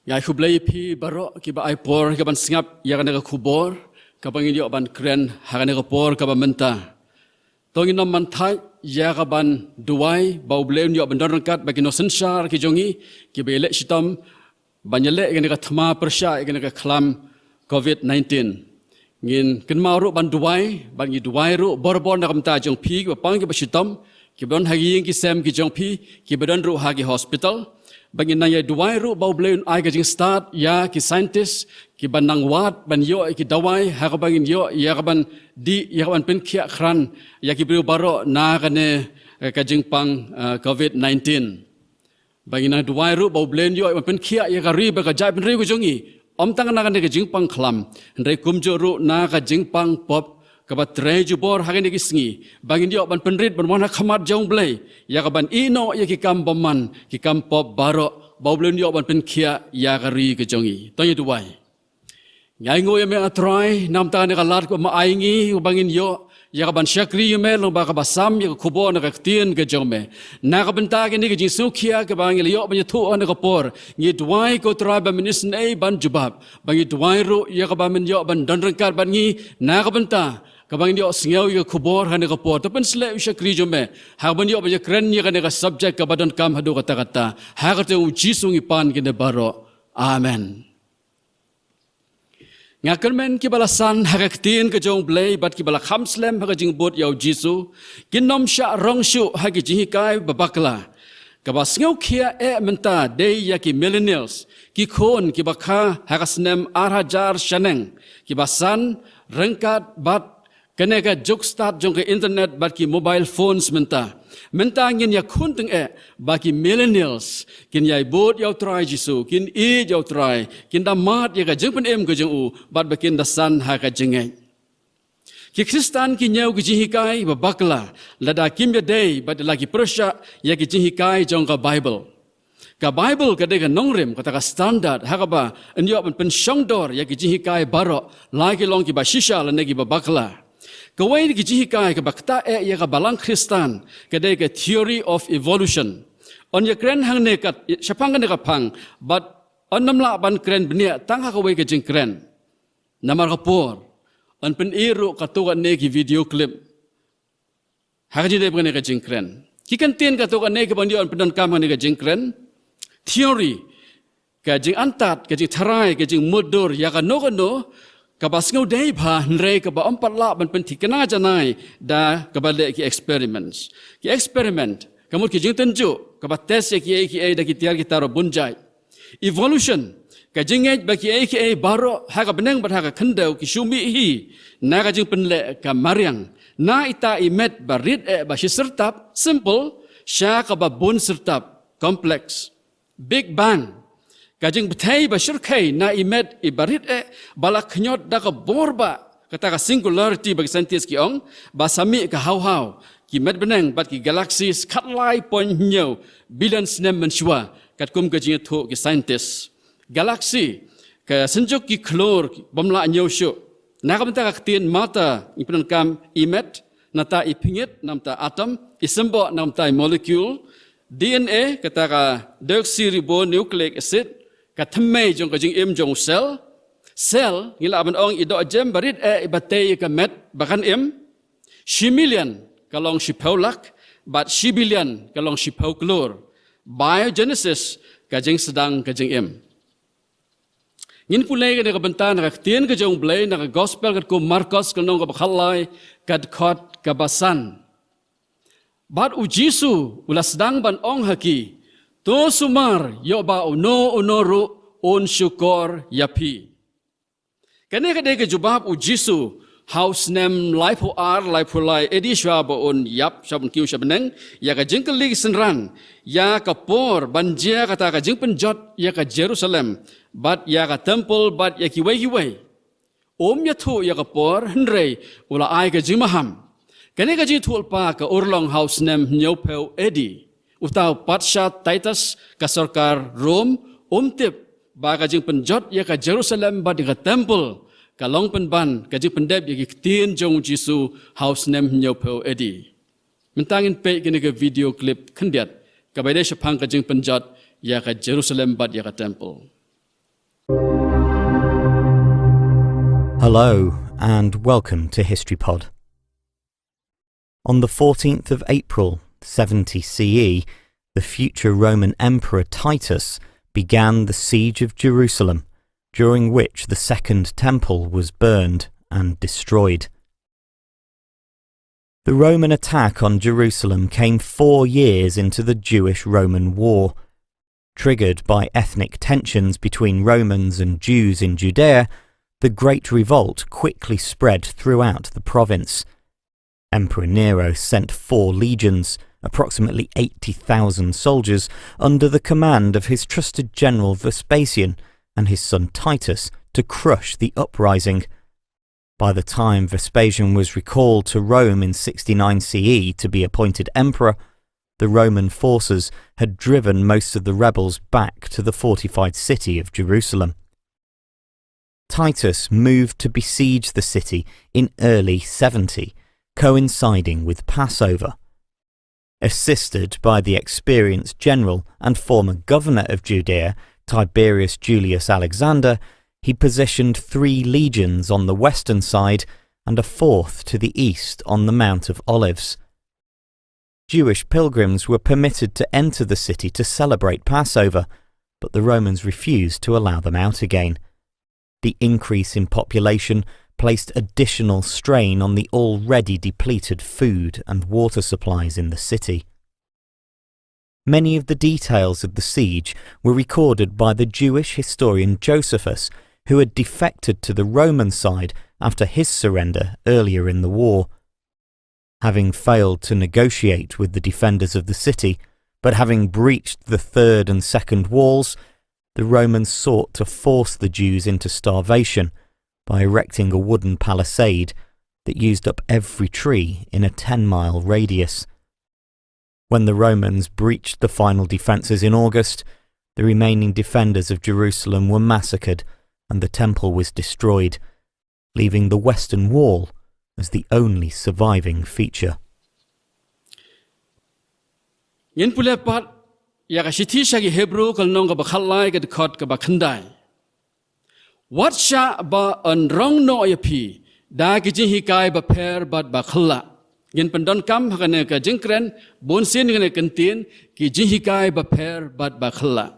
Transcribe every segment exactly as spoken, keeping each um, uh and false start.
Nga ai khublei ïa phi baroh kiba ai por ïa ka ban sngap ïa kane ka khubor kaba ngin ïoh ban kren ha kane ka por kaba mynta. To ngin nym man thait ïa ka ban duwai ba U Blei un ïoh ban don ryngkat bad ki nongsynshar ki jong ngi kiba ïaleh shitom ban ïaleh ïa kane ka thma pyrshah ïa kane ka khlam covid nineteen. Ngin kynmaw ruh ban duwai, ban ngi duwai ruh bor bor na ka bynta jong phi kiba pang kiba shitom, kiba don ha ki ïing ki sem ki jong phi, kiba don ruh ha ki hospital. Ba ngin nang ïa duwai ruh ba U Blei un ai ka jingstad ïa ki scientist kiba nang wad ban ïoh ïa ki dawai ha kaba ngin ïoh ïa ka ban dih ïa ka ban pynkhiah krat ïa ki briew baroh na kane, eh, ka jingpang, eh, covid nineteen. Ba ngin nang duwai ruh ba U Blei un ïoh ban pynkhiah ïa ka ri bad ka jaitbynriew ka jong ngi, ym tang na kane ka jingpang khlam, hynrei kumjuh ruh na ka jingpang pop kaba trei jubor ha kine ki sngi, ba ngin ïoh ban pynrit ban wan ha khmat jong U Blei ïa ka ban ïehnoh ïa ki kam bymman, ki kam pop baroh, ba U Blei un ïoh ban pynkhiah ïa ka ri ka jong ngi. To ngin duwai. Ngi ainguh ïa me, A Trai, namar kane ka lad kaba me ai ngi, ba ngin ïoh ïa ka ban shakri ïa me lyngba kaba sam ïa ka khubor na ka ktien ka jong me. Na ka bynta kane ka jingsngewkhia kaba ngi la ïoh ban ïathuh ha kane ka por, ngi duwai, ko Trai, ba men isynei ban jubab. Ba ngi duwai ruh ïa kaba men ïoh ban don ryngkat bad ngi na ka bynta kaba ngin ïoh sngew ïa ka khubor ha kane ka por. To pynshlur ïa u shakri jong me ha kaba ngin ïoh ban ïakren ïa kane ka subject kaba donkam haduh katta katta. Ha ka kyrteng U Jisu ngi pan kine baroh. Amen. Nga kyrmen kiba la san ha ka ktien ka jong U Blei bad kiba la kham slem ha ka jingbud ïa U Jisu kin nym shah rong shuh ha ki jinghikai ba bakla. Kaba sngewkhia eh mynta dei ïa ki millennials, ki khun kiba kha ha ka snem ar hajar shaneng, kiba san ryngkat bad kane ka juk stad jong ka internet bad ki mobile phones mynta. Mynta ngin ïakhun tyngeh ba ki millennials kin ïai bud ïa U Trai Jisu, kin ïeit ïa U Trai, kin da mad ïa ka jingpynim ka jong u, bad ba kin da san ha ka jingngeit. Ki Khristan ki ñiew ki jinghikai ba bakla lada kim ïadei bad la ki pyrshah ïa ki jinghikai jong ka Bible. Ka Bible ka dei ka nongrim, kata ka standard ha kaba yn ïoh ban pynshongdor ïa ki jinghikai baroh, la ki long kiba shisha lane kiba bakla. Kawei na ki jinghikai kaba ktah eh ïa ka balang Khristan ka dei ka theory of evolution. Yn ïakren hangne kat shaphang kane ka phang, bad yn nym lah ban kren bniah tang ha kawei ka jingkren. Namar ka por, yn pyni ruh katto katne ki video clip ha ka jingdei bad kane ka jingkren. Ki kyntien katto katne kiba ngin ïoh ban pyndonkam ha kane ka jingkren. Theory, ka jingantat, ka jingtharai, ka jingmutdur ïa kano kano kaba sngewdei bha, hynrei kaba ym pat lah ban pynthikna janai da kaba leh ki experiments. Ki experiment ka mut ki jingtynjuh kaba test ïa kiei kiei da ki tiar ki tar bun jait. Evolution, ka jingngeit ba kiei kiei baroh ha ka bneng bad ha ka khyndew ki shu mih hi na ka jingpynleh ka mariang na ita i met ba rit eh ba shi syrtap, simple, sha kaba bun syrtap, complex. Big Bang, ka jingbthei ba shyrkhei na i met i ba rit eh ba la khñiot da ka bor ba kata ka singularity ba ki scientist ki ong, ba sa mih ka haw haw ki met bneng bad ki galaxies khatlai point hynñiew billion snem mynshuwa, katkum ka jingïathuh ki scientist. Galaxy, ka synjuk ki khlur bym lah ñiew shuh. Na ka bynta ka ktien mata ngi pyndonkam i met, nangta i pyngngit namar ka atom, i symboh namar ka molecule, D N A, kata ka deoxyribonucleic acid, ka thymmei jong ka jingim jong u cell. Cell, ngi lah ban ong i dohjem ba rit eh i ba tei ïa ka met ba kan im. Shi million ka long shiphew lak, bad shi billion ka long shiphew klur. Biogenesis, ka jingsdang ka jingim. Ngin pule ïa kane ka bynta na ka ktien ka jong U Blei na ka gospel katkum u Markos ka lynnong kaba khatlai, ka dkhot kaba san. Bad u Jisu u la sdang ban ong ha ki, to sumar, ïoh ba uno uno ruh un shukor ïa phi. Kane ka dei ka jubab u Jisu ha u snem laiphew ar, laiphew lai A D, shuwa ba un ïap, shuwa ba un kiew sha bneng, ïa ka jingkylli ki synran ïa ka por ban jia kata ka jingpynjot ïa ka Jerusalem bad ïa ka temple bad ïa kiwei kiwei. Um ïathuh ïa ka por, hynrei u la ai ka jingmaham. Kane ka jingïathuhlypa ka urlong ha u snem hynñiewphew A D. Uta u patsha Titus ka sorkar Rom um tip ba ka jingpynjot ïa ka Jerusalem bad ïa ka temple ka long pynban ka jingpyndep ïa ki ktien jong u Jisu ha u snem hynñiewphew A D. Mynta ngin peit kane ka video clip khyndiat kaba ïadei shaphang ka jingpynjot ïa ka Jerusalem bad ïa ka temple. Hello, and welcome to HistoryPod. On the fourteenth of April, seventy C E, the future Roman Emperor Titus began the siege of Jerusalem, during which the Second Temple was burned and destroyed. The Roman attack on Jerusalem came four years into the Jewish-Roman War. Triggered by ethnic tensions between Romans and Jews in Judea, the Great Revolt quickly spread throughout the province. Emperor Nero sent four legions, approximately eighty thousand soldiers, under the command of his trusted general Vespasian and his son Titus to crush the uprising. By the time Vespasian was recalled to Rome in sixty-nine C E to be appointed emperor, the Roman forces had driven most of the rebels back to the fortified city of Jerusalem. Titus moved to besiege the city in early seventy, coinciding with Passover. Assisted by the experienced general and former governor of Judea, Tiberius Julius Alexander, he positioned three legions on the western side and a fourth to the east on the Mount of Olives. Jewish pilgrims were permitted to enter the city to celebrate Passover, but the Romans refused to allow them out again. The increase in population placed additional strain on the already depleted food and water supplies in the city. Many of the details of the siege were recorded by the Jewish historian Josephus, who had defected to the Roman side after his surrender earlier in the war. Having failed to negotiate with the defenders of the city, but having breached the third and second walls, the Romans sought to force the Jews into starvation by erecting a wooden palisade that used up every tree in a ten-mile radius. When the Romans breached the final defenses in August, the remaining defenders of Jerusalem were massacred and the temple was destroyed, leaving the western wall as the only surviving feature. Ngin pule pat ïa ka shithi sha ki Hebru ka lynnong kaba khatlai ka dkhot kaba khyndai. Wat shah ba yn rong noh ïa phi da ki jinghikai bapher bad bakhylla. Ngin pyndonkam ha kane ka jingkren bunsien kane ka ktien, ki jinghikai bapher bad bakhylla.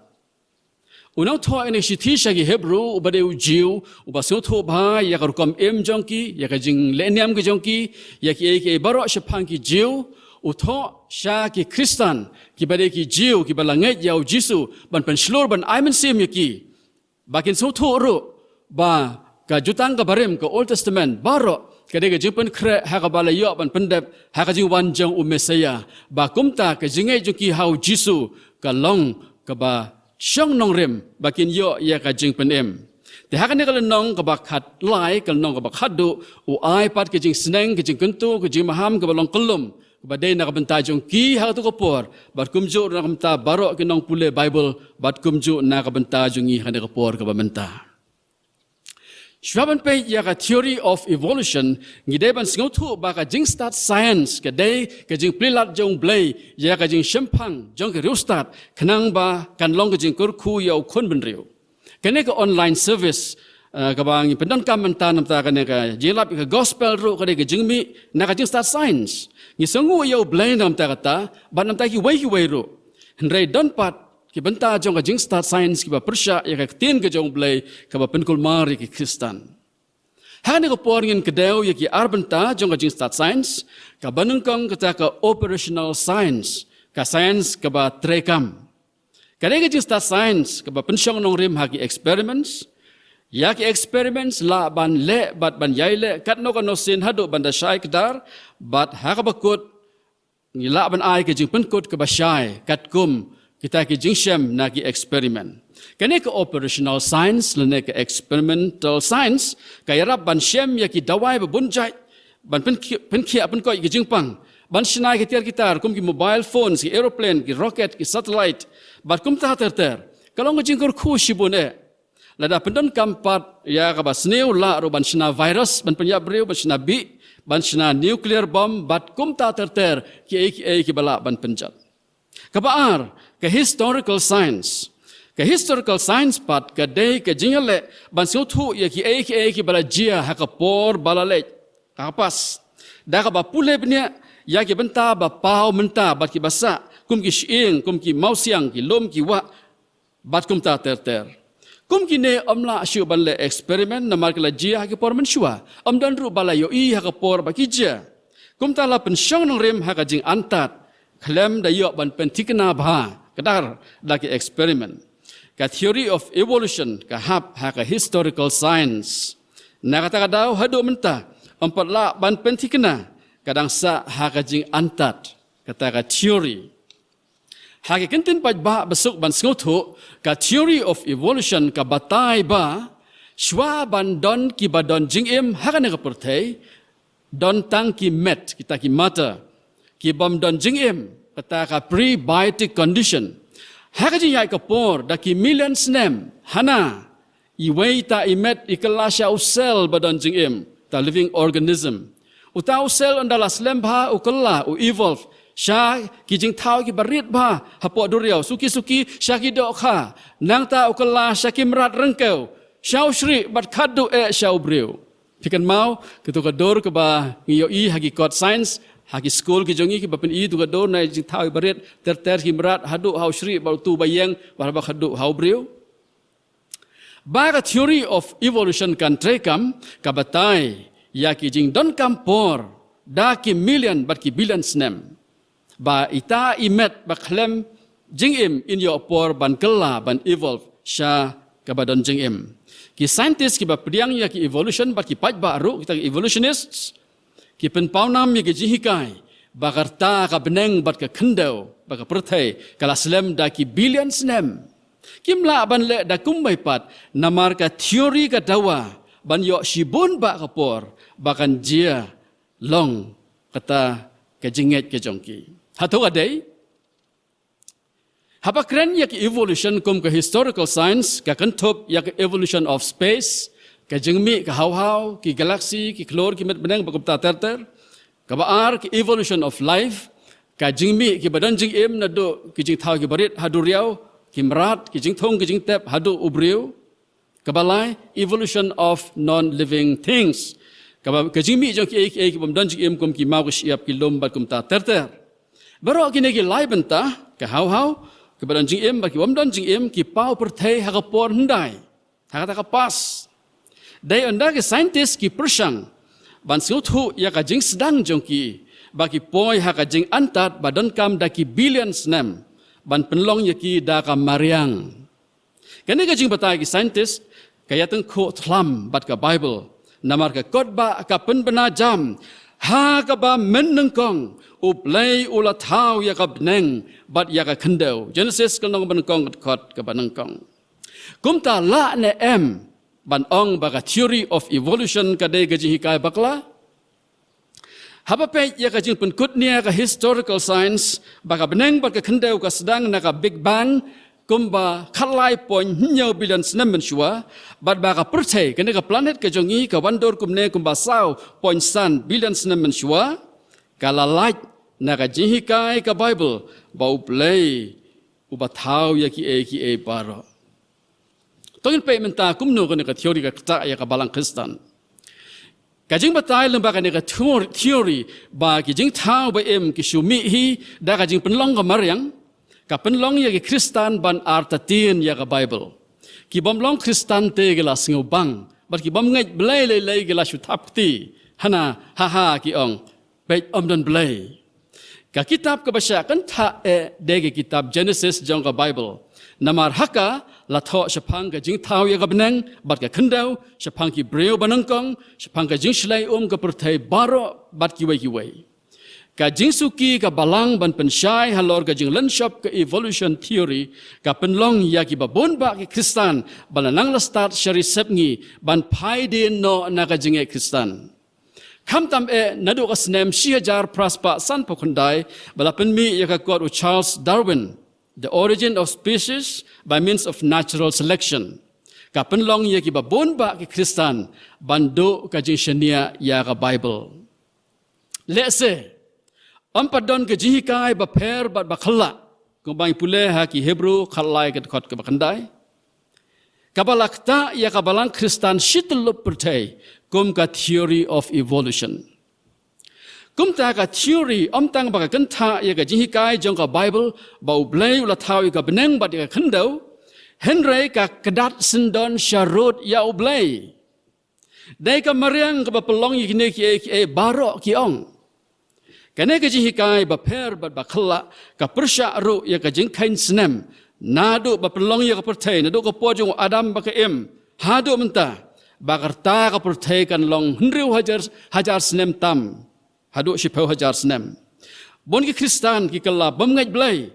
U nongthoh ïa kane ka shithi sha ki Hebru uba dei u Jiw, uba sngewthuh bha ïa ka rukom im jong ki, ïa ka jinglehniam ka jong ki, ïa kiei kiei baroh shaphang ki Jiw, u thoh sha ki Khristan kiba dei ki Jiw kiba la ngeit ïa u Jisu ban pynshlur ban ai mynsiem ïa ki. Ba kin sngewthuh ruh ba ka Jutang kaba Rim, ka Old Testament baroh ka dei ka jingpynkhreh ha kaba la ïoh ban pyndep ha ka jingwan jong u Messaïah, ba kumta ka jingngeit jong ki ha u Jisu ka long kaba shong nongrim ba kin ïoh ïa ka jingpynim. Te ha kane ka lynnong kaba khatlai, ka lynnong kaba khatduh, u ai pat ka jingsneng, ka jingkyntu, ka jingmaham kaba long kyllum kaba dei na ka bynta jong ki ha kato ka por, bad kumjuh na ka bynta baroh ki nongpule Baibl, bad kumjuh na ka bynta jong ngi ha kane ka por kaba mynta. Shuwa ban peit ïa ka theory of evolution, ngi dei ban sngewthuh ba ka jingstad science ka dei ka jingplie lad jong U Blei ïa ka jingshemphang jong ki riewstad, khnang ba kan long ka jingkyrkhu ïa u khun bynriew. Kane ka online service, eh, kaba ngi pyndonkam mynta, namar kane ka jinglap ïa ka gospel ruh ka dei ka jingmih na ka jingstad science. Ngi sngewnguh ïa U Blei namar kata, bad namar kiwei kiwei ruh. Hynrei don pat ki bynta jong ka jingstad science kiba pyrshah ïa ka ktien ka jong U Blei kaba pynkulmar ïa ki Khristan. Ha kane ka por ngin kdew ïa ki ar bynta jong ka jingstad science, kaba nyngkong kata ka operational science, ka science kaba treikam. Ka dei ka jingstad science kaba pynshong nongrim ha ki experiments. Ïa ki experiments lah ban leh bad ban ïai leh katno katno sien haduh ban da shai kdar, bad ha kaba kut ngi lah ban ai ka jingpynkut kaba shai katkum kita ki jingshem na ki experiment. Kane ka operational science lane ka experimental science ka ïarap ban shem ïa ki dawai ba bun jait, ban pynkhi-, pynkhiah pynkoit ki jingpang, ban shna ki tiar ki tar kum ki mobile phones, ki aeroplane, ki rocket, ki satellite, bad kumta ter ter. Ka long ka jingkyrkhu shibun eh. Lada pyndonkam pat ïa kaba sniew lah ruh ban shna virus, ban pynïap briew, ban shna bih, ban shna nuclear bomb, bad kumta ter ter, kiei kiei kiba lah ban pynjot. Kaba ar, ka historical science. Ka historical science pat ka dei ka jingïaleh ban sngewthuh ïa kiei kiei kiba la jia ha ka por ba la leit, ha ka past, da kaba pule bniah ïa ki bynta ba paw mynta bad kiba sah, kum ki shyieng, kum ki mawsiang, ki lum, ki wah, bad kumta ter ter. Kum kine ym lah shuh ban leh experiment namar ki la jia ha ki por mynshuwa, ym don ruh ba la ïohi ha ka por ba ki jia. Kumta la pynshong nongrim ha ka jingantad khlem da ïoh ban pynthikna bha kdar da ki experiment. Ka theory of evolution ka hap ha ka historical science. Na kata ka daw haduh mynta ym pat lah ban pynthikna, ka dang sah ha ka jingantad kata ka theory. Ha ki kyntien paidbah ba suk ban sngewthuh, ka theory of evolution ka batai ba shuwa ban don kiba don jingim ha kane ka pyrthei, don tang ki met, kita ki matter, ki bym don jingim, kata ka pre-biotic condition. Ha ka jingïaid ka por da ki million snem, hana iwei ita i met i kylla sha u cell ba don jingim, ta living organism. Uta u cell ynda la slem bha u kylla, u evolve sha ki jingthaw kiba rit bha hapoh duriaw, suki suki sha ki dohkha, nangta u kylla sha ki mrad ryngkew, sha u shrieh bad khatduh eh sha u briew. Phi kynmaw kito ka dur kaba ngi ïohi ha ki kot science, ha ki skul ki jong ngi kiba pyni ito ka dur na jingthaw iba rit ter ter, ki mrad haduh ha u shrieh bad uto ba ïeng bad haba khatduh ha u briew. Ba ka theory of evolution kan treikam, ka batai ïa ki jingdonkam por da ki million bad ki billion snem, ba ita i met ba khlem jingim in ïoh por ban kylla, ban evolve sha kaba don jingim. Ki scientist kiba pdiang ïa ki evolution bad ki paidbah ruh, kita ki evolutionists, ki pynpaw nam ïa ki jinghikai ba ka rta, ka bneng bad ka khyndew bad ka pyrthei ka la slem da ki billion snem. Kim lah ban leh da kumwei pat namar ka theory ka dawa ban ïoh shibun bah ka por ba kan jia long kata ka jingngeit ka jong ki. Hato ka dei? Haba kren ïa ka evolution kum ka historical science, ka kynthup ïa ka evolution of space, ka jingmih ka hawhaw, ki galaxy, ki khlur, ki met bneng bad kumta ter ter. Kaba ar, ka evolution of life, ka jingmih kiba don jingim naduh ki jingthaw kiba rit ha duriaw, ki mrad, ki jingthung, ki jingtep haduh u briew. Kaba lai, evolution of non-living things, kaba, ka jingmih jong kiei kiei ki bym don jingim kum ki maw, ki shyiap, ki lum bad kumta ter ter. Baroh kine ki lai bynta, ka hawhaw, kiba don jingim bad ki bym don jingim, ki paw pyrthei ha ka por hyndai, ha kata ka past. Dei ynda ki scientist ki pyrshang ban sngewthuh ïa ka jingsdang jong ki, ba ki poi ha ka jingantad ba donkam da ki billion snem ban pynlong ïa ki da ka mariang. Kane ka jingbatai ki scientist ka ïatyngkhuh thlam bad ka Bible. Namar ka kot bah ka pynbna jam, ha kaba mynnyngkong U Blei u la thaw ïa ka bneng bad ïa ka khyndew. Genesis ka lynnong ba nyngkong, ka dkhot kaba nyngkong. Kumta lah ne em ban ong ba ka theory of evolution ka dei ka jinghikai bakla? Haba peit ïa ka jingpynkut nia ka historical science, ba ka bneng bad ka khyndew ka sdang na ka Big Bang kumba khatlai point hynñiew billion snem mynshuwa, bad ba ka pyrthei, kane ka planet ka jong ngi, ka wan dur kumne kumba saw point san billion snem mynshuwa, ka la lait na ka jinghikai ka Bible ba U Blei uba thaw ïa kiei kiei baroh. To ngin peit mynta kumno kane ka theory ka ktah ïa ka balang Khristan. Ka jingbatai lyngba kane ka theor-, theory ba ki jingthaw ba im ki shu mih hi da ka jingpynlong ka mariang, ka pynlong ïa ki Khristan ban artatien ïa ka Bible. Ki bym long Khristan te ki la sngewbang, bad ki bym ngeit Blei lei lei ki la shu thap kti. Hana, ha ha, ki ong, peit, ym don Blei. Ka kitab kaba shah kynthah eh dei ka kitab Genesis jong ka Bible. Namar ha ka la thoh shaphang ka jingthaw ïa ka bneng bad ka khyndew, shaphang ki briew ba nyngkong, shaphang ka jingshlei um ka pyrthei baroh bad kiwei kiwei. Ka jingsuki ka balang ban pynshai halor ka jinglynshop ka evolution theory ka pynlong ïa kiba bun bah ki Khristan ba la nang la stad sha ri sepngi ban phai dien noh na ka jingngeit Khristan. Khamtam eh naduh ka snem shi hajar phra spah sanphew khyndai ba la pynmih ïa ka kot u Charles Darwin, The Origin of Species by Means of Natural Selection, ka pynlong ïa kiba bun bah ki Khristan ban duh ka jingshaniah ïa ka Bible. Lehse ym pat don ka jinghikai bapher bad bakhlaiñ Kumba ngi pule ha ki Hebru khatlai ka dkhot kaba khyndai. Kaba la ktah ïa ka balang Khristan shi tyllup pyrthei kum ka theory of evolution. Kumta ka theory ym tang ba ka kynthah ïa ka jinghikai jong ka Bible ba U Blei u la thaw ïa ka bneng bad ïa ka khyndew, hynrei ka kdat syndon sharud ïa U Blei. Dei ka mariang kaba pynlong ïa kine kiei kiei baroh, ki ong. Kane ka jinghikai bapher bad bakhleh ka pyrshah ruh ïa ka jingkheiñ snem, naduh ba pynlong ïa ka pyrthei, naduh ka por jong u Adam bad ka Im haduh mynta, ba ka rta ka pyrthei kan long hynriew hajar, hajar snem tam haduh shiphew hajar snem. Bun ki Khristan ki kylla bym ngeit Blei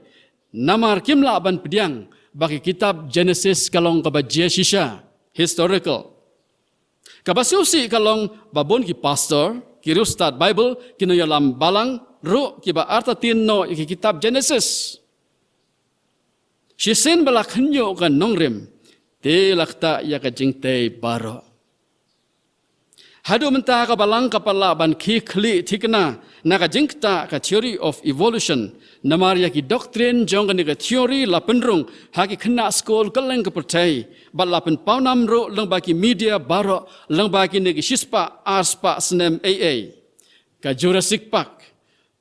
namar kim lah ban pdiang ba ka kitab Genesis ka long kaba jia shisha, historical. Kaba sngewsih ka long ba bun ki pastor, ki riewstad Bible, ki nongïalam balang ruh kiba artatien noh ïa ka kitab Genesis. Shisien ba la khynñiuh ka nongrim, te la ktah ïa ka jingtei baroh. Haduh mynta ka balang ka pat lah ban khie khlieh thikna na ka jingktah ka theory of evolution. Namar ïa ki doctrine jong kane ka theory la pynrung ha ki khynnah skul kylleng ka pyrthei, bad la pynpaw nam ruh lyngba ki media baroh lyngba kine ki shispah arspah snem ei ei. Ka Jurassic Park,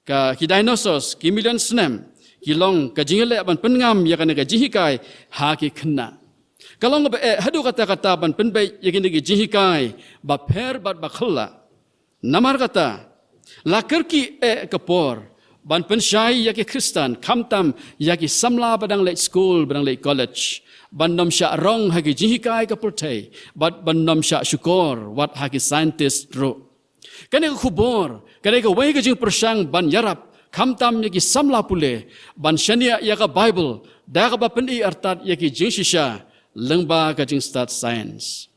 ka ki dinosaurs, ki million snem, ki long ka jingïaleh ban pynngam ïa kane ka jinghikai ha ki khynnah. Ka long kaba eh haduh katta katta ban pynbeit ïa kine ki jinghikai bapher bad bakhleh. Namar kata, la kyrkieh eh ka por ban pynshai ïa ki Khristan, khamtam ïa ki samla ba dang leit skul, ba dang leit college, ban nym shah rong ha ki jinghikai ka pyrthei, bad ban nym shah shukor wat ha ki scientist ruh. Kane ka khubor ka dei kawei ka jingpyrshang ban ïarap, khamtam ïa ki samla pule, ban shaniah ïa ka Bible da kaba pyni artat ïa ki jingshisha lyngba ka jingstad science.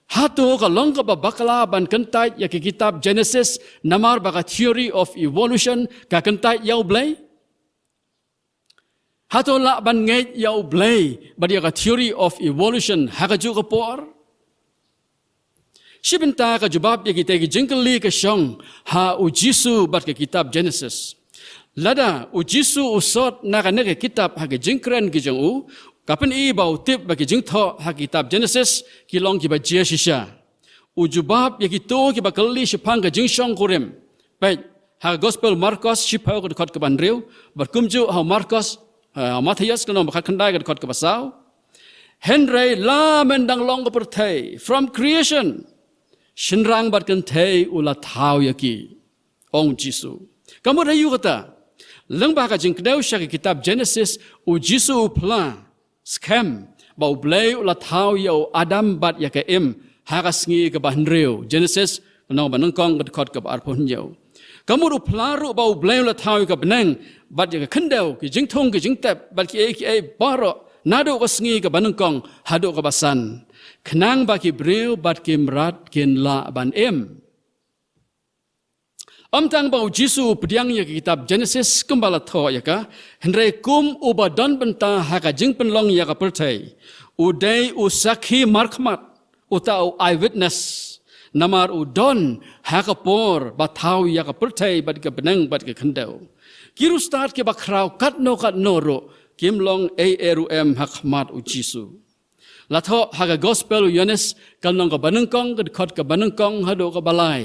Hato ka long kaba bakla ban kyntait ïa ka kitab Genesis namar ba ka theory of evolution ka kyntait ïa U Blei? Hato lah ban ngeit ïa U Blei bad ïa ka theory of evolution ha kajuh ka por? Shi bynta ka jubab ïa kita ki jingkylli ka shong ha U Jisu bad ka kitab Genesis. Lada U Jisu u sot na kane ka kitab ha ki jingkren ki jong u, ka pyni ba u tip ba ki jingthoh ha ka kitab Genesis ki long kiba jia shisha. U jubab ïa kito kiba kylli shaphang ka jingshongkurim. Peit ha ka Gospel Markos shiphew ka dkhot kaba hynriew, bad kumjuh ha u Markos, eh, ha u Mathaios ka lynnong ba khatkhyndai ka dkhot kaba saw. Hynrei la mynba dang long ka pyrthei, from creation, shynrang bad kynthei u la thaw ïa ki, ong Jisu. Ka mut ha ïu kata, lyngba ka jingkdew sha ka kitab Genesis, U Jisu u phla skhem ba U Blei u la thaw ïa u Adam bad ïa ka Im ha ka sngi kaba hynriew. Genesis ka lynnong ba nyngkong ka dkhot kaba arphew hynñiew. Ka mut u phla ruh ba U Blei u la thaw ïa ka bneng bad ïa ka khyndew, ki jingthung ki jingtep bad kiei kiei baroh, naduh ka sngi kaba nyngkong haduh kaba san, khnang ba ki briew bad ki mrad kin lah ban im. Ym tang ba U Jisu u pdiang ïa ka kitab Genesis kumba la thoh ïa ka, hynrei kum uba don bynta ha ka jingpynlong ïa ka pyrthei, u dei u sakhi markhmat, uta u eyewitness, namar u don ha ka por ba thaw ïa ka pyrthei bad ka bneng bad ka khyndew. Ki riewstad kiba khraw katno katno ruh kim long ei ei ruh em ha khmat U Jisu. La thoh ha ka Gospel u Ïoannis ka lynnong kaba nyngkong ka dkhot kaba nyngkong haduh kaba lai.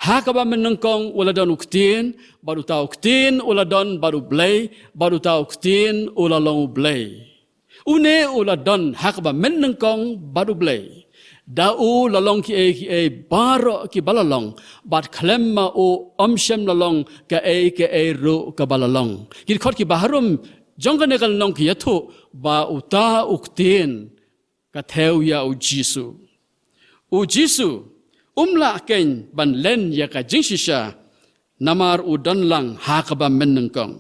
Ha kaba mynnyngkong u la don u Ktien, bad uta u Ktien u la don bad U Blei, bad uta u Ktien u la long U Blei. Une u la don ha kaba mynnyngkong bad U Blei. Da u la long kiei kiei baroh kiba la long, bad khlem ma u ym shym la long kaei kaei ruh kaba la long. Ki dkhot kiba harum jong kane ka lynnong ki ïathuh ba uta u Ktien ka thew ïa U Jisu. U Jisu um lah keiñ ban len ïa ka jingshisha, namar u don lang ha kaba mynnyngkong.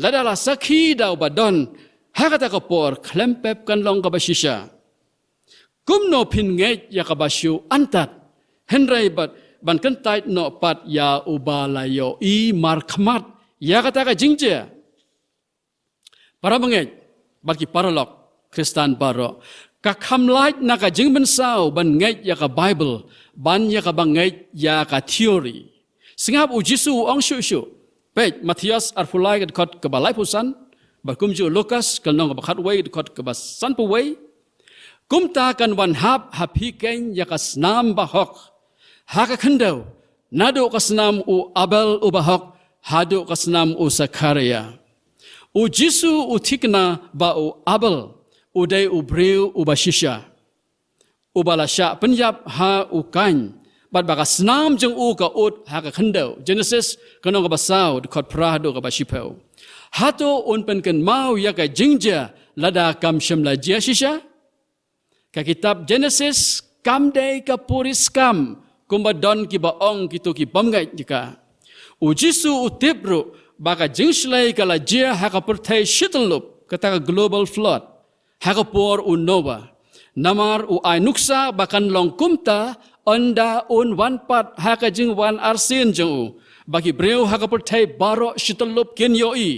Lada la sakhi da uba don ha kata ka por, khlem pep kan long kaba shisha. Kumno phin ngeit ïa kaba shu antad, hynrei bad ban kyntait noh pat ïa uba la ïohi markhmat ïa kata ka jingjia? Para bangeit bad ki paralok Khristan baroh, ka kham lait na ka jingmynsaw ban ngeit ïa ka Bible ban ïa kaba ngeit ïa ka theory. Sngap U Jisu u ong shuh shuh. Peit Mathaios arphew lai ka dkhot kaba laiphew san, Bad kumjuh Lukas ka lynnong kaba khatwei, dkhot kaba sanphew wei: Kumta kan wan hap ha phi keiñ ïa ka snam bahok ha ka khyndew, naduh ka snam u Abel u bahok haduh ka snam u Sakharia. U Jisu u thikna ba u Abel u dei u briew uba shisha, uba la shah pynïap ha u Kain, bad ba ka snam jong u ka ud ha ka khyndew. Genesis ka lynnong kaba saw, dkhot phra haduh kaba shiphew. Hato un pynkynmaw ïa ka jingjia lada kam shym la jia shisha? Ka kitab Genesis kam dei ka puriskam kumba don kiba ong kito ki bym ngeit ïa ka. U Jisu u tip ruh ba ka jingshlei ka la jia ha ka pyrthei shi tyllup, kata ka global flood, ha ka por u Noah. Namar u ai nuksa ba kan long kumta ynda un wan pat ha ka jingwan arsien jong u, ba ki briew ha ka pyrthei baroh shi tyllup kin ïohi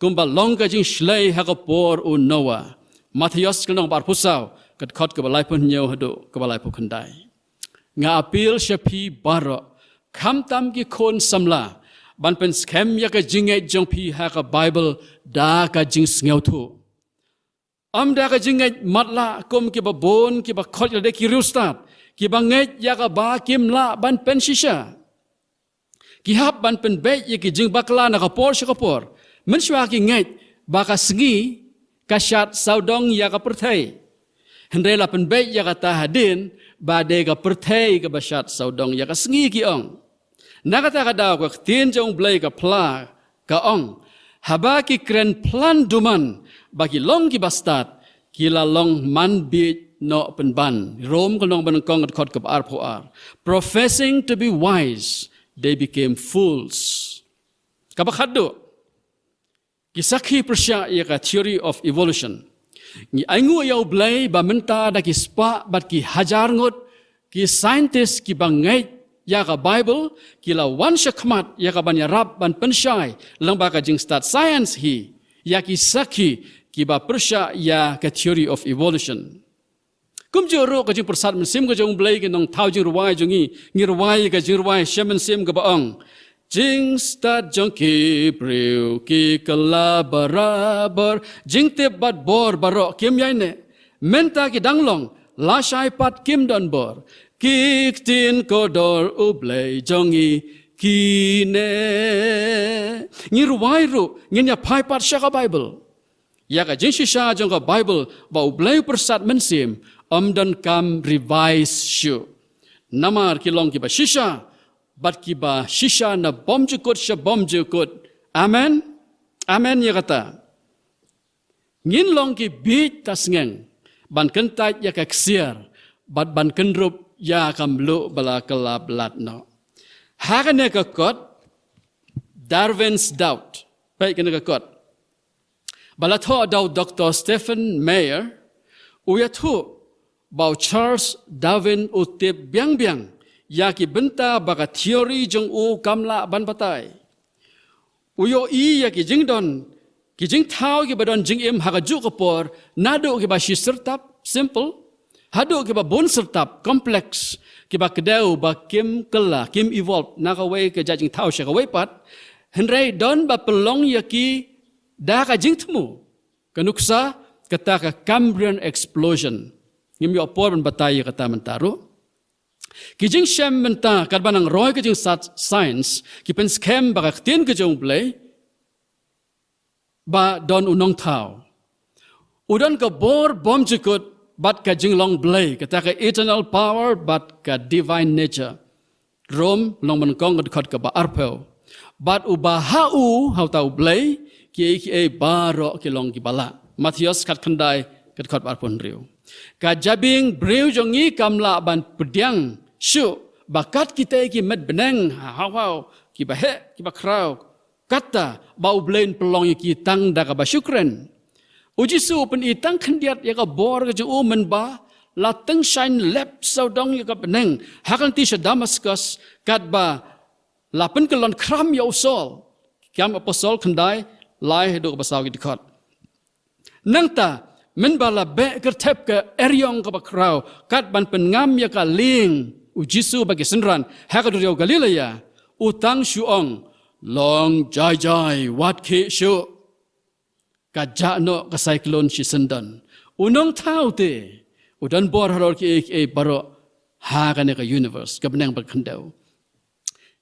kumba long ka jingshlei ha ka por u Noah. Mathaios ka lynnong ba arphew saw, ka dkhot kaba laiphew hynñiew haduh kaba laiphew khyndai. Nga appeal sha phi baroh, khamtam ki khun samla, ban pynskhem ïa ka jingngeit jong phi ha ka Baibl da ka jingsngewthuh. Ym da ka jingngeit matlah kum kiba bun kiba khot ïa lade ki riewstad, kiba ngeit ïa kaba kim lah ban pynshisha. Ki hap ban pynbeit ïa ki jingbakla na ka por sha ka por, mynshuwa ki ngeit ba ka sngi ka shad sawdong ïa ka pyrthei. Hynrei la pynbeit ïa kata hadien ba dei ka pyrthei kaba shad sawdong ïa ka sngi, ki ong. Na kata ka daw ka ktien jong U Blei ka phla, ka ong: Haba ki kren phlan duman ba ki long kiba stad, ki la long man bieit noh pynban. Rom ka lynnong banyngkong, dkhot kaba arphew ar. Professing to be wise, they became fools. Kaba khatduh, ki sakhi pyrshah ïa ka theory of evolution. Ngi ainguh ïa U Blei ba mynta da ki spah bad ki hajar ngut ki scientist kiba ngeit ïa ka Baibl, ki la wan shakhmat ïa ka ban ïarap ban pynshai lyngba ka jingstad science hi ïa ki sakhi kiba pyrshah ïa ka theory of evolution. Kumjuh ruh ka jingpyrsad mynsiem ka jong U Blei, ki nongthaw jingrwai jong ngi, ngi rwai ka jingrwai sha mynsiem kaba ong: Jingstad jong ki briew ki kylla barabor, jingtip bad bor baroh kim ïaineh. Mynta ki dang long, lashai pat kim don bor, ki ktien kordor U Blei jong ngi kine. Ngi rwai ruh, ngin ïa phai pat sha ka Baibl. Ïa ka jingshisha jong ka Baibl ba U Blei u pyrsad mynsiem, ym donkam revise shuh. Namar ki long kiba shisha, bad kiba shisha na bymjukut sha bymjukut. Amen. Amen ïa kata. Ngin long ki bieit ta sngeng ban kyntait ïa ka ksiar bad ban kynrup ïa ka mluh ba la kylla blat noh. Ha kane ka kot, Darwin's Doubt. Peit kane ka kot. Ba la thoh da u Doktor Stephen Meyer, u ïathuh ba u Charles Darwin u tip biang biang ïa ki bynta ba ka theory jong u kam lah ban batai. U ïohi ïa ki jingdon, ki jingthaw kiba don jingim ha kajuh ka por, naduh kiba shi syrtap, simple, haduh kiba bun syrtap, complex, kiba kdew ba kim kylla, kim evolve na kawei ka jait jingthaw sha kawei pat, hynrei don ba pynlong ïa ki da ka jingthmu. Ka nuksa, kata ka Cambrian explosion. Ngim ïoh por ban batai ïa kata mynta ruh. Ki jingshem mynta, katba nang roi ka jingstad science, ki pynskhem ba ka ktien ka jong U Blei, ba don u nongthaw. U don ka bor bymjukut bad ka jinglong Blei, kata ka eternal power bad ka divine nature. Rom, lynnong banyngkong, ka dkhot kaba arphew. Bad uba ha u, ha uta U Blei, kiei kiei baroh ki long kiba lah. Mathaios khatkhyndai, ka dkhot ba arphew hynriew. Ka jabieng briew jong ngi kam lah ban pdiang shuh ba kat kitei ki met bneng, ha haw haw, kiba heh, kiba khraw, kata ba U Blei un pynlong ïa ki tang da kaba shu kren. U Jisu u pyni tang khyndiat ïa ka bor ka jong u mynba la tyngshaiñ lep sawdong ïa ka bneng ha ka lynti sha Damaskus, katba la pynkyllon khram ïa u Saul. Ki Kam Apostol khyndai, lai haduh kaba saw ki dkhot. Nangta, mynba la beh kyrthep ka eriong kaba khraw, kat ban pynngam ïa ka lieng u Jisu bad ki synran ha ka duriaw Galilea, u tang shu ong: Long jai jai, wat khih shuh. ka jah noh ka cyclone shisyndon. U Nongthaw te u don bor halor kiei kiei baroh ha kane ka universe, ka bneng ba khyndew.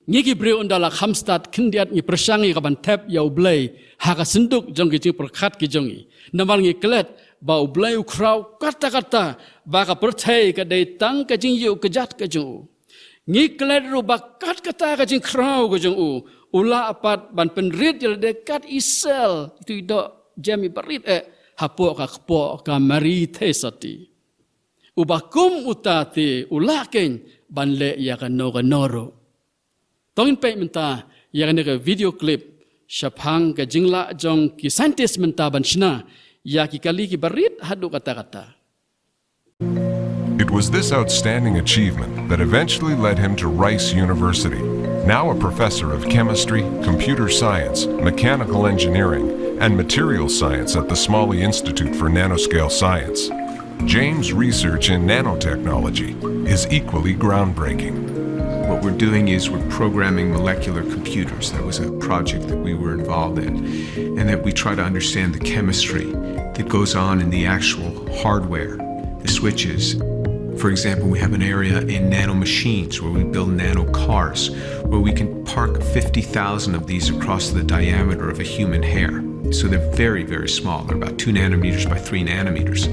Ngi ki briew ynda la kham stad khyndiat ngi pyrshang ïa ka ban thep ïa U Blei ha ka synduk jong ki jingpyrkhat ki jong ngi. Namar ngi klet ba U Blei u khraw katta katta, ba ka pyrthei ka dei tang ka jingïuh kjat ka jong u. Ngi klet ruh ba kat kata ka jingkhraw ka jong u, u lah pat ban pynrit ïa lade kat i sel, itu i doh jem iba rit eh, hapoh ka kpoh ka Mary Theisotti. Uba kum uta te u lah kein ban leh ïa kano kano ruh. To ngin peit mynta ïa kane ka video clip shaphang ka jinglah jong ki scientist mynta ban shna ïa ki kali kiba rit haduh katta katta. It was this outstanding achievement that eventually led him to Rice University, now a professor of chemistry, computer science, mechanical engineering, and materials science at the Smalley Institute for Nanoscale Science. James' research in nanotechnology is equally groundbreaking. What we're doing is we're programming molecular computers. That was a project that we were involved in, and that we try to understand the chemistry that goes on in the actual hardware, the switches. For example, we have an area in nanomachines where we build nano cars, where we can park fifty thousand of these across the diameter of a human hair. So they're very, very small. They're about two nanometers by three nanometers.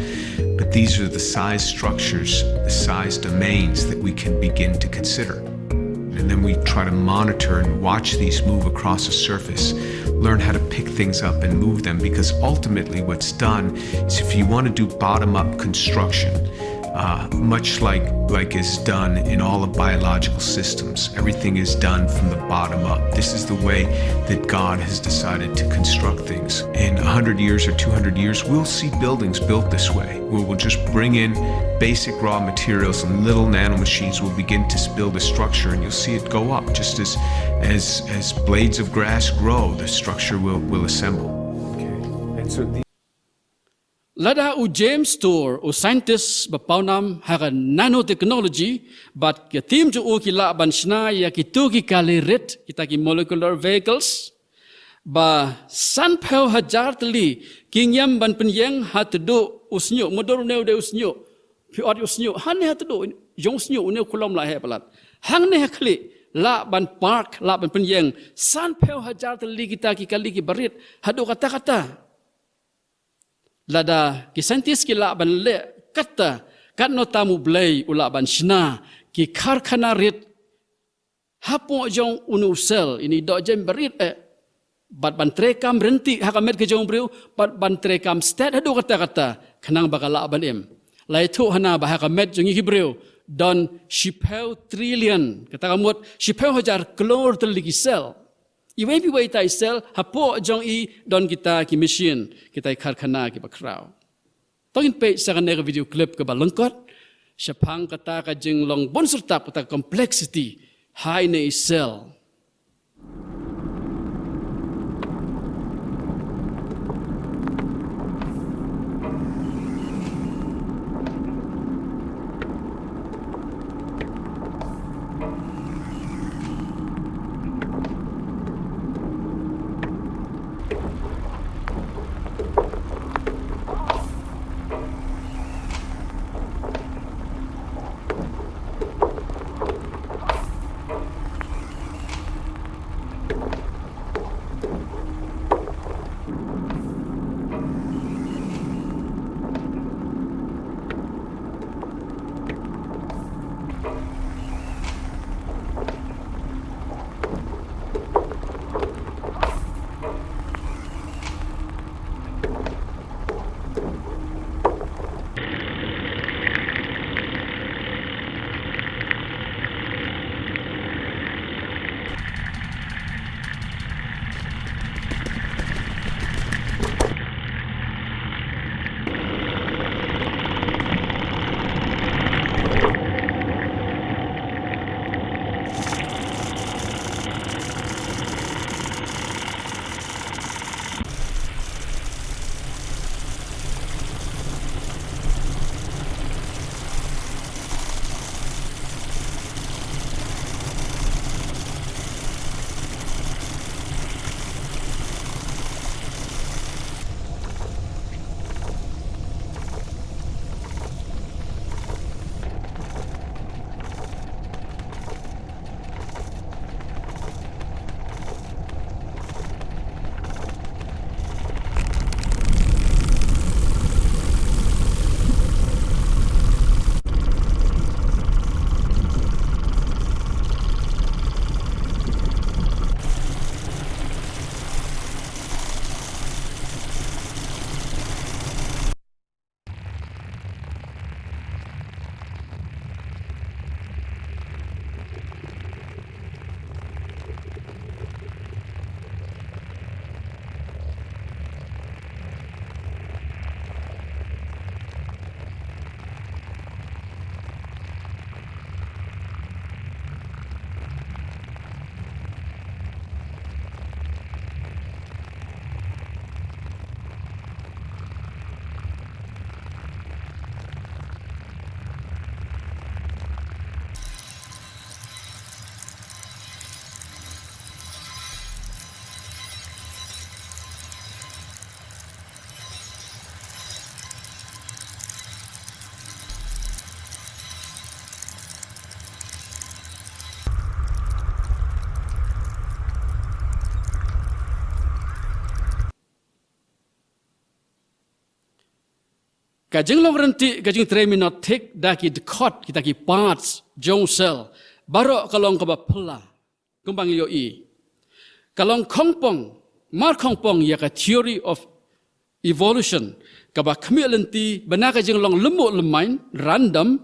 But these are the size structures, the size domains that we can begin to consider. And then we try to monitor and watch these move across a surface, learn how to pick things up and move them, because ultimately what's done is, if you want to do bottom up construction, uh, much like, like is done in all of biological systems, everything is done from the bottom up. This is the way that God has decided to construct things. In a hundred years or two hundred years, we'll see buildings built this way, where we'll just bring in basic raw materials and little nanomachines will begin to build a structure, and you'll see it go up. Just as, as, as blades of grass grow, the structure will, will assemble. Lada u James Tour, u scientist ba pawnam ha ka nanotechnology, bad ka team jong u ki lah ban shna ïa kitu ki kali rit, kita ki molecular vehicles, ba sanphew hajar tylli ki ngiam ban pynïeng ha tduh u shñiuh, mutdur une u dei u shñiuh, phi ot u shñiuh, hangne ha tduh jong u shñiuh une u khlem lah heh palat. Hangne ha khlieh lah ban park, lah ban pynïeng sanphew hajar tylli kita ki kali kiba rit haduh katta katta. Lada ki scientist ki lah ban leh kata, katno tam U Blei u lah ban shna ki karkhana rit hapoh jong une u sel, ine i doh jem ba rit eh, bad ban treikam ryntih ha ka met ka jong u briew, bad ban treikam stet haduh katta katta, khnang ba ka lah ban im. La ïathuh hana ba ha ka met jong ngi ki briew don shiphew trillion, kata ka mut shiphew hajar klur tylli ki sel. Iwei pa iwei ita i sel hapoh jong i don kita ki machine, kita i karkhana kiba khraw. To ngin peit sa kane ka video clip kaba lyngkot shaphang kata ka jinglong bun syrtap, kata ka complexity ha ine i sel. Ka jinglong rynti ka jingtrei minot thik da ki dkhot, kita ki parts jong u cell, baroh ka long kaba phylla. Kumba ngi ïohi, ka long khongpong, mar khongpong ïa ka theory of evolution, kaba khmih lynti ba na ka jinglong lymmuh lymmain, random,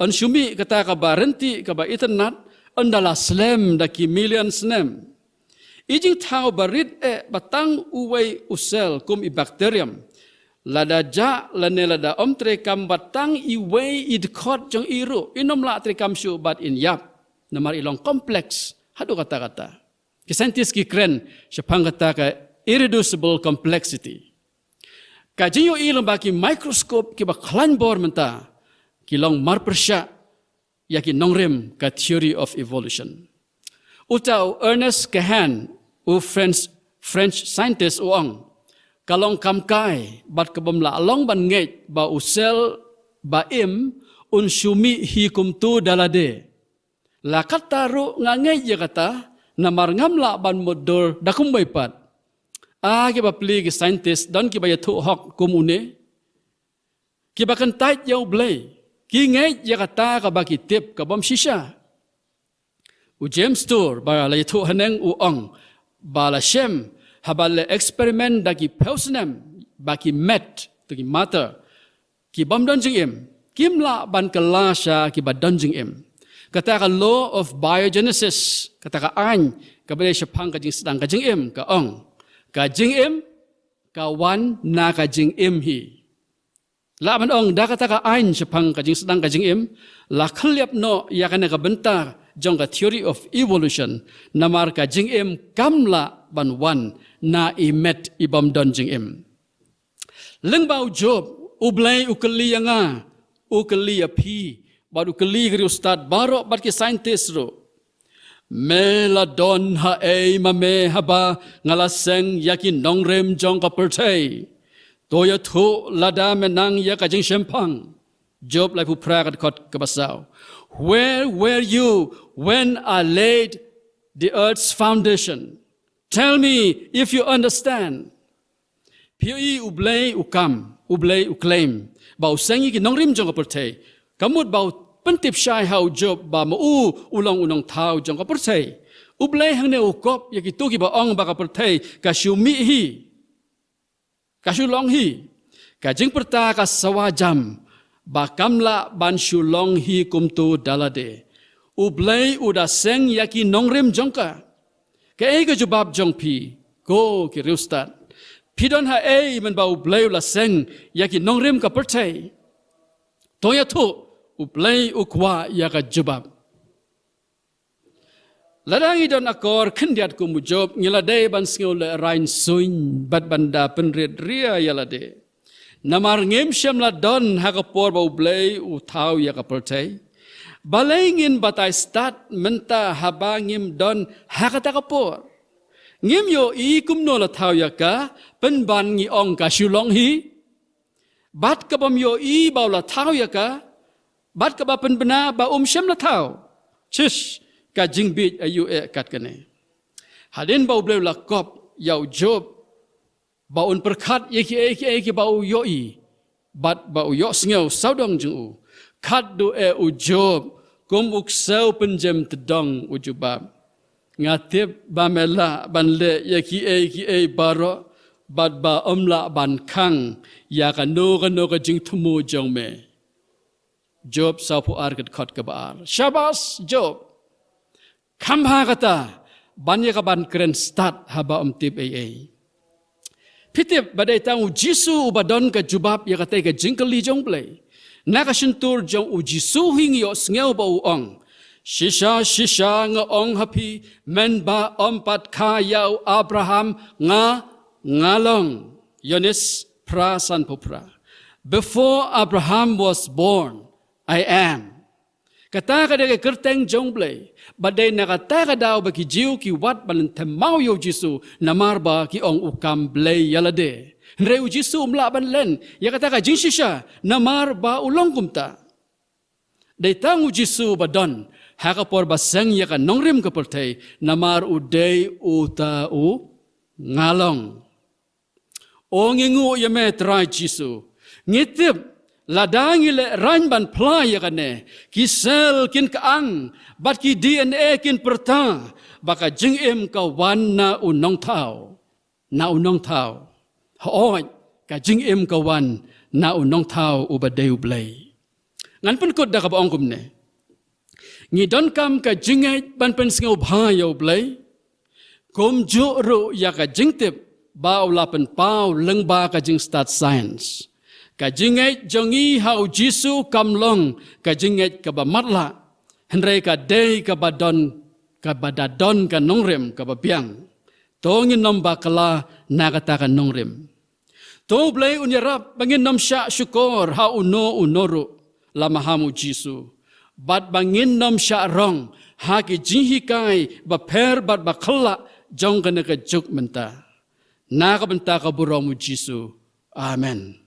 yn shu mih kata kaba rynti, kaba itynnad, ynda la slem da ki million snem. I jingthaw barit eh ba tang uwei u cell kum i bacterium, lada jah lane lada ym treikam bad tang iwei i dkhot jong i ruh, in ym lah treikam shuh bad in ïap. Namar i long complex haduh katta katta. Ki scientist ki kren shaphang kata ka irreducible complexity. Ka jingïohi lyngba ki microscope kiba khlaiñ bor mynta ki long marpyrshah ïa ki nongrim ka theory of evolution. Uta u Ernest Cahen, u French, French scientist, u ong, ka long kam kai bad ka bym lah long ban ngeit ba u cell ba im un shu mih hi kumto da lade. La katta ruh nga ngeit ïa kata, namar ngam lah ban mutdur da kumwei pat. Ah, kiba plie ki scientist, don kiba ïathuh hok kum une? Kiba kyntait ïa U Blei, ki ngeit ïa kata kaba ki tip ka bym shisha. U James Tour, ba la ïathuh haneng, u ong ba la shem haba leh experiment da ki phew snem ba ki met, to ki matter, ki bym don jingim kim lah ban kylla sha kiba don jingim. Kata ka law of biogenesis, kata ka aiñ kaba dei shaphang ka jingsdang ka jingim, ka ong, ka jingim ka wan na ka jingim hi. Lah ban ong da kata ka aiñ shaphang ka jingsdang ka jingim, la khylliap noh ïa kane ka bynta jong ka theory of evolution, namar ka jingim kam lah ban wan na i met i bym don jingim. Lyngba u Job, U Blei u kylli ïa nga, u kylli ïa phi, bad u kylli ïa ki riewstad baroh bad ki scientist ruh. Me la don haei ma me haba nga la seng ïa ki nongrim jong ka pyrthei? To ïathuh lada me nang ïa ka jingshemphang. Job laiphew phra, ka dkhot kaba saw. Where were you when I laid the earth's foundation? Tell me if you understand. Phi ïohi, U Blei u kam, U Blei u claim ba u seng ïa ki nongrim jong ka pyrthei. Ka mut ba u pyntip shai ha u Job ba ma u u long u nongthaw jong ka pyrthei. U Blei hangne u kop ïa kito kiba ong ba ka pyrthei ka shu mih hi, ka shu long hi. Ka jingpyrta ka sawa jam ba kam lah ban shu long hi kumto da lade. U Blei u da seng ïa ki nongrim jong ka. Kaei ka jubab jong phi, ko ki riewstad? Phi don haei mynba U Blei u la seng ïa ki nongrim ka pyrthei? To ïathuh, U Blei u kwah ïa ka jubab. Lada ngi don akor khyndiat kum u Job, ngi la dei ban sngewlehraiñ suiñ bad ban da pynrit ria ïa lade. Namar ngim shym la don ha ka por ba U Blei u thaw ïa ka pyrthei. Balei ngin batai stad mynta haba ngim don ha kata ka por? Ngim ïohi kumno la thaw ïa ka, pynban ngi ong ka shu long hi. Bad kaba ym ïohi ba u la thaw ïa ka, bad kaba pynbna ba um shym la thaw. Shish, ka jingbieit aïu eh kat kane. Hadien ba U Blei u la kop ïa u Job ba un pyrkhat ïa kiei kiei kiba u ïohi bad ba u ïohsngew sawdong jong u, khatduh eh u Job kum u ksew pynjem tdong u jubab. Nga tip ba me lah ban leh ïa kiei kiei baroh bad ba ym lah ban khang ïa kano kano ka jingthmu jong me. Job sawphew ar, ka dkhot kaba ar. Shabas Job. Kham bha kata ban ïa kaban kren stad haba ym tip ei ei. Phi tip ba dei tang u Jisu uba don ka jubab ïa katei ka jingkylli jong U Blei. Na ka shyntur jong u Jisu hi ngi ïohsngew ba u ong, shisha shisha nga ong ha phi, mynba ym pat kha ïa u Abraham, nga, nga long. Ïoannis phra, sanphew phra. Before Abraham was born, I am. Kata ka dei ka kyrteng jong U Blei. Bad dei na kata ka daw ba ki Jiw ki wad ban lynthem maw ïa u Jisu, namar ba ki ong u kam Blei ïa lade. Hynrei u Jisu um lah ban len ïa kata ka jingshisha namar ba u long kumta. Dei tang u Jisu ba don ha ka por ba seng ïa ka nongrim ka pyrthei, namar u dei uta u nga long. O ngi nguh ïa me Trai Jisu. Ngi tip Lada ngi lehraiñ ban phla ïa kane, ki sel kin kyang, bad ki D N A kin pyrta ba ka jingim ka wan na u nongthaw. Na u nongthaw. Hooid, ka jingim ka wan na u nongthaw uba dei U Blei. Ngan pynkut da kaba ong kumne. Ngi donkam ka jingngeit ban pynsngewbha ïa U Blei. Kumjuh ruh ïa ka jingtip ba u la pynpaw lyngba ka jingstad science. Ka jingngeit jong ngi ha U Jisu kam long ka jingngeit kaba matlah. Hynrei ka dei kaba don, kaba da don ka nongrim kaba biang. To ngin nym bakla na kata ka nongrim. To U Blei un ïarap ba ngin nym shah shukor ha uno uno ruh la maham U Jisu. Bad ba ngin nym shah rong ha ki jinghikai bapher bad bakhlaiñ jong kane ka juk mynta. Na ka bynta ka burom U Jisu. Amen.